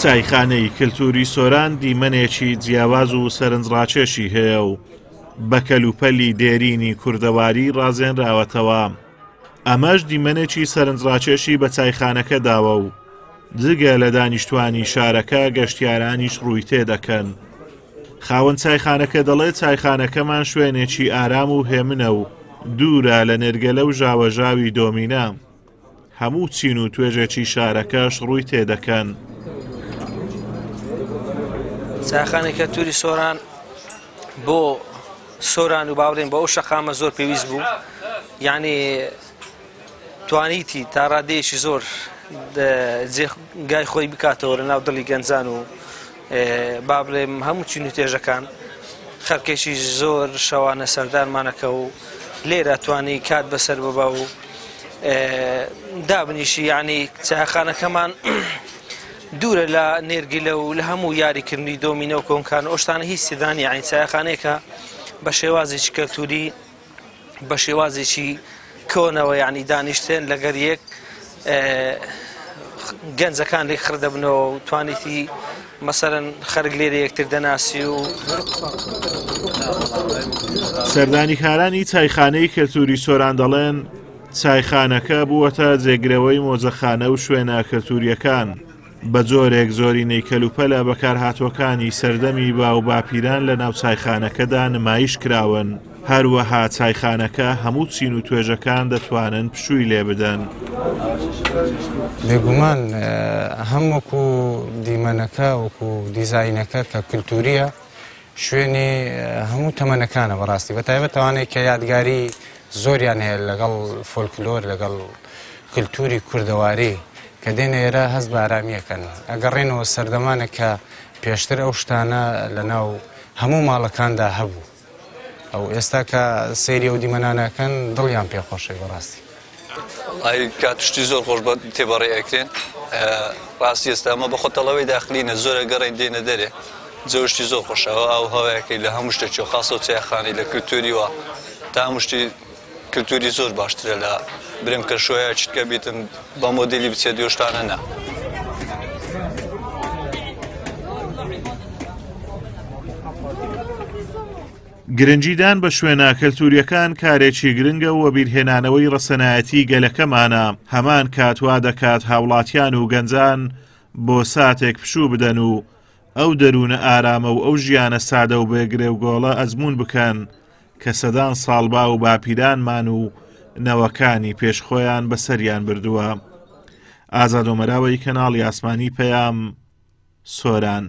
چایخانەی کلتوری سۆران دیمەنێکی جیاواز و سەرنجڕاکێشی هەیە و بە کەلوپەلی دێرینی کوردەواری ڕازێنراوەتەوە. ئەمەش دیمەنێکی سەرنجڕاکێشی بە چایخانەکە داوە و جگە لە دانیشتوانی شارەکە گەشتیارانیش ڕووی تێدەکەن. خاوەن چایخانەکە دەڵێت چایخانەکەمان شوێنێکی ئارام و هێمنە و دوورە لە نێرگەلە و ژاوەژاوی دۆمینە. هەموو چین و توێژێکی شارەکەش ڕووی تێدەکەن. چایخانەی کەلتوری سۆران بۆ سۆران و باوڵێن بۆ ئەو شەقامە زۆر پێویست بوو یعنی توانیتی تا ڕادەیەکی زۆر جێگای خۆی بکاتەوە لە ناو دڵی گەنجان و با بڵێم هەموو چین و تێژەکان خەڵکێکی زۆر شەوانە سەردانمانەکە و لێرە توانی کات بەسەر ببا و دابنیشی یعنی چاخانەکەمان دوورە لە نێرگیلە و لە هەموو یاریکردنی دۆمینە و کۆنکان ئۆشتانە هیچ سیدانی یعنی چایخانەیەکە بە شێوازێکی کەلتوری بە شێوازێکی کۆنەوە یعنی دانیشتن لەگەر یەک گەنجەکان لێک خڕ دەبنەوە و توانیتی مەسەرەن خەرک لێرە یەکتر دەناسی و سەردانیکارانی چایخانەی کەلتوری سۆران دەڵێن چایخانەکە بووەتە جێگرەوەی مۆزەخانە و شوێنە کەلتوریەکان بە جۆرێک زۆرینەی کەلوپەلە بەکارهاتووەکانی سەردەمی باوباپیران لە ناو چایخانەکەدا نمایش کراون، هەروەها چایخانەکە هەموو چین و توێژەکان دەتوانن پشووی لێ بدەن. بێگومان هەم وەکو دیمەنەکە وەکو دیزاینەکە کە کلتوریە شوێنی هەموو تەمەنەکانە بەڕاستی بە تایبەت ئەوانەی کە یادگاری زۆریان هەیە لەگەڵ فۆلکلۆر لەگەڵ کللتوری کوردەواری کە دێنە ئێرە هەست بە ئارامیەکەن ئەگەڕێنەوە سەردەمانە کە پێشتر ئەو شتانە لە ناو هەموو ماڵەکاندا هەبوو ئەو ئێستا کە سەیری ئەو دیمەنانەکەن دڵیان پێخۆشەی بەڕاستی. وەڵی کات شتی زۆر خۆش بە تێبەڕێ ئەکرێن ڕاستی ئێستا ئەمە بەخۆ تەڵەوەی داخلینە زۆرە گەڕێن دێنە دەرێ زۆر شتی زۆر خۆشە ئەو ئاو هەوایەکەی لە هەموو شتێکی خاصە و چایخانەی لە کلتوری وا تا هەموو شتی کلتوری زۆر باشترە لە برم کە شۆیە چتکە بیتم بە مۆدێلی بچێت یۆشتانە نا. گرنگیدان بە شوێنە کەلتورییەکان کارێکی گرنگە و وەبیرهێنانەوەی ڕەسەنایەتی گەلەکەمانە، هەمان کات وا دەکات هاوڵاتیان و گەنجان بۆ ساتێک پشوو بدەن و ئەو دەروونە ئارامە و ئەو ژیانە سادە و بێ گرێوگۆڵە ئەزموون بکەن کە سەدان ساڵ باو و باپیرانمان و نەوەکانی پێش خۆیان بەسەریان بردووە. ئازاد ئۆمەراوەی کەناڵی ئاسمانی پەیام، سۆران.